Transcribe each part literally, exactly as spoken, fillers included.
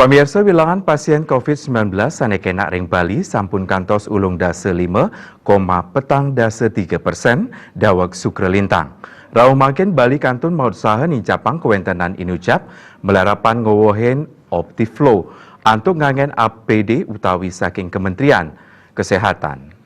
Pamirsa, wilangan pasien covid sembilan belas sané kénak ring Bali sampun kantos ulung dasa lima koma petang dasa tiga persen daweg sukralintang. Rauh mangkin Bali kantun mautsaha nincapang kawéntenan inucap malarapan ngwewehin Optiflow antuk nganggén A P D utawi saking Kementerian Kesehatan.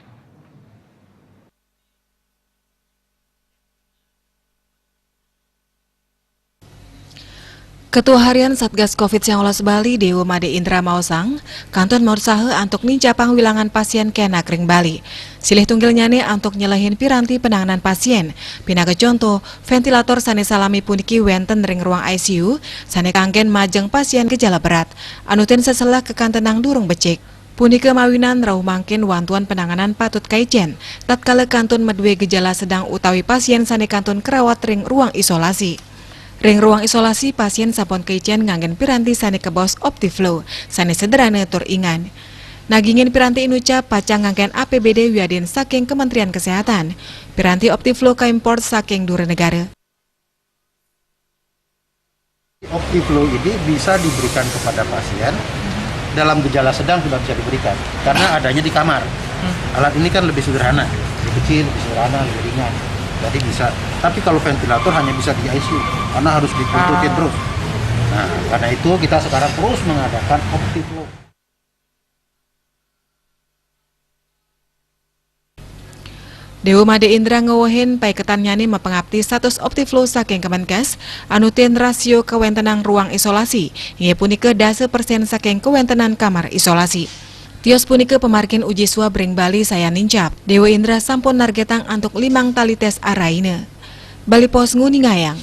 Ketua Harian Satgas covid sembilan belas Bali, Dewa Made Indra maosang, kantun mautsaha antuk nincapang wilangan pasien kénak ring Bali. Silih tunggilnyané antuk nyelehin piranti penanganan pasien, pinaka conto, ventilator sané salami puniki wénten ring ruang I C U, sané kanggén majeng pasien gejala berat, anutin seselah kakantenang durung becik. Punika mawinan rauh mangkin wantuan penanganan patut kaicén, tatkala kantun madué gejala sedang utawi pasien sané kantun karawat ring ruang isolasi. Ring ruang isolasi, pasien sampun kaicén nganggén piranti sané kabaos Optiflow, sané sederhana tur ingan. Nagingin piranti inucap pacang nganggén A P B D wiadin saking Kementerian Kesehatan. Piranti Optiflow kaimpor saking dura negara. Optiflow ini bisa diberikan kepada pasien dalam gejala sedang, sudah bisa diberikan karena adanya di kamar. Alat ini kan lebih sederhana, lebih kecil, lebih sederhana, lebih ringan. Jadi bisa. Tapi kalau ventilator hanya bisa di I C U karena harus dituntutin terus. Nah, karena itu kita sekarang terus mengadakan Optiflow. Dewa Made Indra ngwewehin paiketannyane mapangapti satus Optiflow saking Kemenkes, anutin rasio kawentenan ruang isolasi, inggih punika dasa persen saking kawentenan kamar isolasi. Tios punika pamargin uji swab ring Bali sayan nincap. Dewa Indra sampun nargetang antuk limang tali tes araina. Bali Post nguningayang.